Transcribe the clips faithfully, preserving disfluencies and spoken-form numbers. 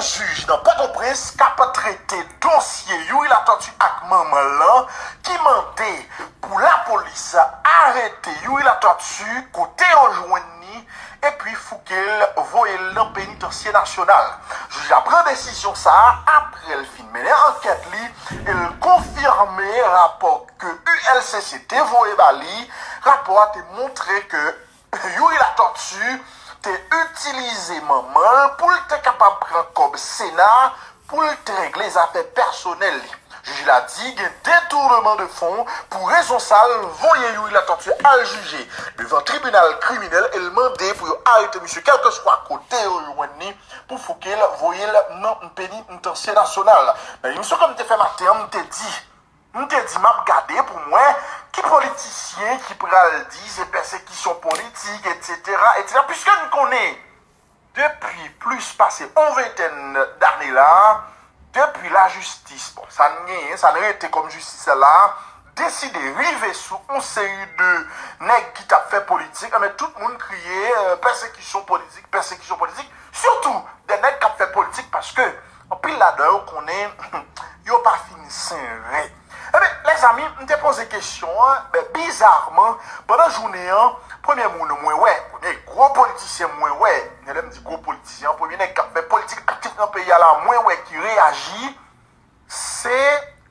Jij nan Pòtoprens k ap trete dosye Youri Latortue ak manman l lan ki mande pou lapolis arete Youri Latortue kote yo jwenn li epi fouke l voye l nan penitansye nasyonal. Jij la pran desizyon sa a apre l fin mennen ankèt li e l konfime rapò ke U L C C te voye ba li. Rapò a te montre ke Youri Latortue te itilize manman l pou l te kapab pran kòb Sena pou l te regle zafè pèsonèl li. Jij la di gen detournement de fonds, pou rezon sa l voye Youri Latortue al jije devan tribinal kriminèl e l mande pou yo arete misye kèlkeswa kote yo jwenn li pou fouke l voye l nan penitansye nasyonal. Nan emisyon ke m te fè maten an, m te di M te di m ap gade pou m wè ki politisyen ki pral di se pèsekisyon politik, etsetera, etsetera. Piske n konnen depi plis pase yon ventèn dane la, depi lajistis, bon, sa n genyen, sa n rete kòm jistis la, deside rive sou yon seri de nèg ki t ap fè politik, men tout moun kriye pèsekisyon politik, pèsekisyon politik, sitou de nèg k ap fè politik, paske anpil ladan yo konnen yo pa fin sen ren. Ebyen, lèzami, m te poze kesyon an, men bizarman, pandan jounen an, premye moun mwen wè, premye gwo politisyen mwen wè, men lè m di gwo politisyen, premye nèg k ap fè politik aktif nan peyi a la, mwen wè ki reyaji, se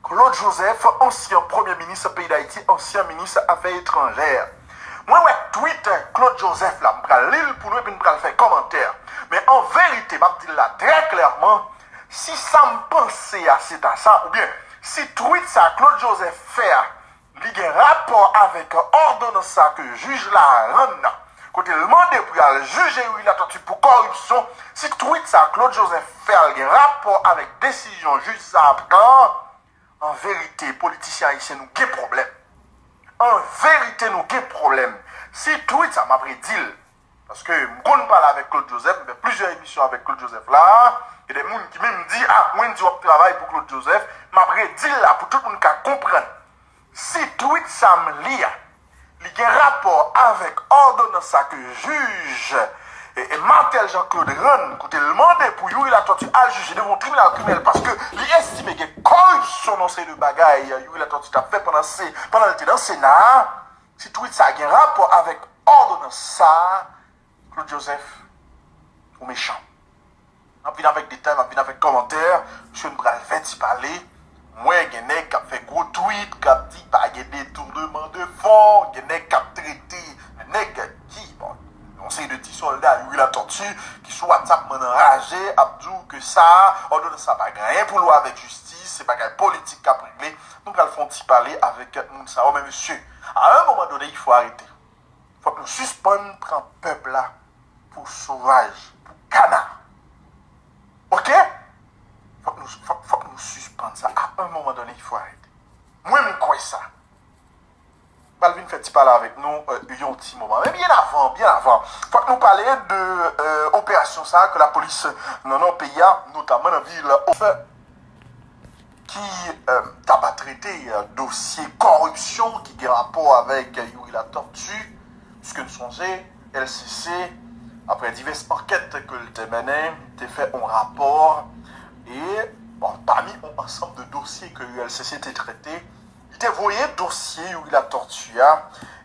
Claude Joseph, ansyen premye minis peyi Dayiti, ansyen minis afè etranjè. Mwen wè tweet Claude Joseph la, m pral li l pou nou epi m pral fè kòmantè. Men an verite, m ap di l la trè klèman, si sa m panse a se ta sa, oubyen si tweet sa Claude Joseph fè a, li gen rapò avèk òdonans sa ke jij la rann nan, kote l mande pou y al jije Youri Latortue pou kòripsyon, si tweet sa Claude Joseph fè a l gen rapò avèk desizyon jij sa a pran, an verite, politisyen ayisyen nou gen pwoblèm. An verite, nou gen pwoblèm. Si tweet sa, m ap redi l. Paske m konn pale avèk Claude Joseph, m fè plizyè emisyon avèk Claude Joseph la. Gen de moun ki menm di, ah, Wendy w ap travay pou Claude Joseph. M ap redi l la pou tout moun ka konprann. Si tweet sa m li a, li gen rapò avèk òdonans sa ke jij e, e Marthel Jean Claude rann, kote l mande pou Youri Latortue al jije devan yon tribinal kriminèl paske li estime gen kòripsyon nan seri de bagay Youri Latortue t ap fè pandan se, pandan l te nan Sena a, si tweet sa gen rapò avèk òdonans sa a, Claude Joseph, ou mechan. M ap vin avèk detay, m ap vin avèk kòmantè, sou n pral fè ti pale. M wè gen nèg k ap fè gwo tweet, k ap di pa gen detournement de fonds, gen nèg k ap trete nèg ki, bon, yon seri de ti sòlda Youri Latortue ki sou WhatsApp, mwen anraje, ap di w ke sa, òdonans sa pa gen anyen pou l wè avèk jistis, se bagay politik k ap regle. Nou pral fè yon ti pale avèk moun sa yo, men mesye, à un moment donné, il faut arrêter. Fòk nou sispann pran pèp la pou sovaj, pou kana. Oke? Fòk nou, fòk, fòk nou sispann sa. À un moment donné, il faut arrêter. Mwen, m kwè sa. M pral vin fè ti pale avèk nou, euh, yon ti moman. Men byen avan, byen avan, fòk nou pale de, euh, operasyon sa ke lapolis nan nò peyi a, notaman nan vil Ofè, ki, euh, t ap trete, euh, dosye kòripsyon ki gen rapò avèk, euh, Youri Latortue, piske n sonje, U L C C, apre divès ankèt ke l te mennen, te fè yon rapò, e, bon, pami yon ansanm de dosye ke U L C C te trete, li te voye dosye Youri Latortue a,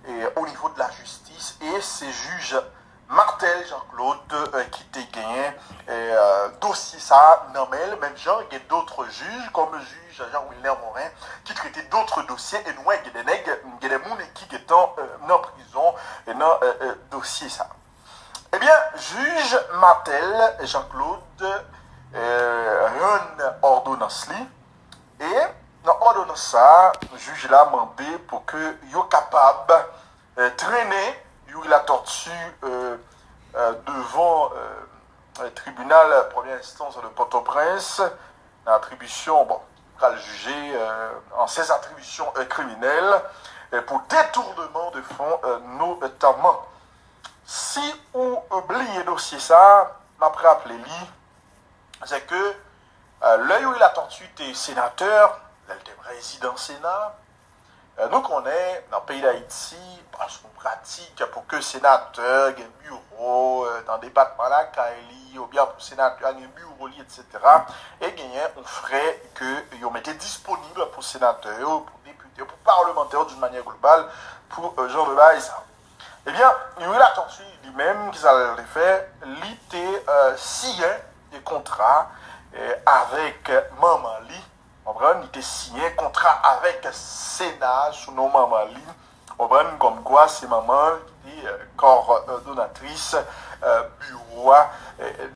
e, o nivo de lajistis, e se jij Marthel Jean Claude, euh, ki te genyen, euh, dosye sa a nan men l, menm jan gen dòt jij, kòm jij Jean Wilner Morin, ki trete dòt dosye, e nou wè gen de nèg, gen de moun ki gentan, euh, nan prizon, e nan, euh, euh, dosye sa a. Ebyen, jij Marthel Jean Claude, euh, rann òdonans li, e nan òdonans sa a, jij la mande pou ke yo kapab euh, trennen Youri Latortue, euh, euh, devan, euh, euh, tribinal premyè enstans de Pòtoprens, nan atribisyon, bon, pral jije, euh, an sèz atribisyon, euh, kriminèl, euh, pou detournement de fonds, euh, notaman. Si ou bliye dosye sa, m ap raple li, se ke, euh, lè Youri Latortue te senatè, lè l te prezidan Sena, Nou konnen nan peyi Dayiti, se yon pratik pou ke senatè gen biwo nan depatman lakay li, oubyen pou senatè a gen biwo li, etsetera. E genyen yon frè ke yo mete disponib pou senatè yo, pou depite, pou palmantè yo, d'une manière globale, pou jan de bagay sa. Ebyen, Youri Latortue, li menm, ki sa l te fè? Li te siyen de kontra avèk manman li. Konprann? Li te siyen kontra avèk Sena sou non manman li. Konprann? Kòmkwa se manman ki te kòdonatris biwo a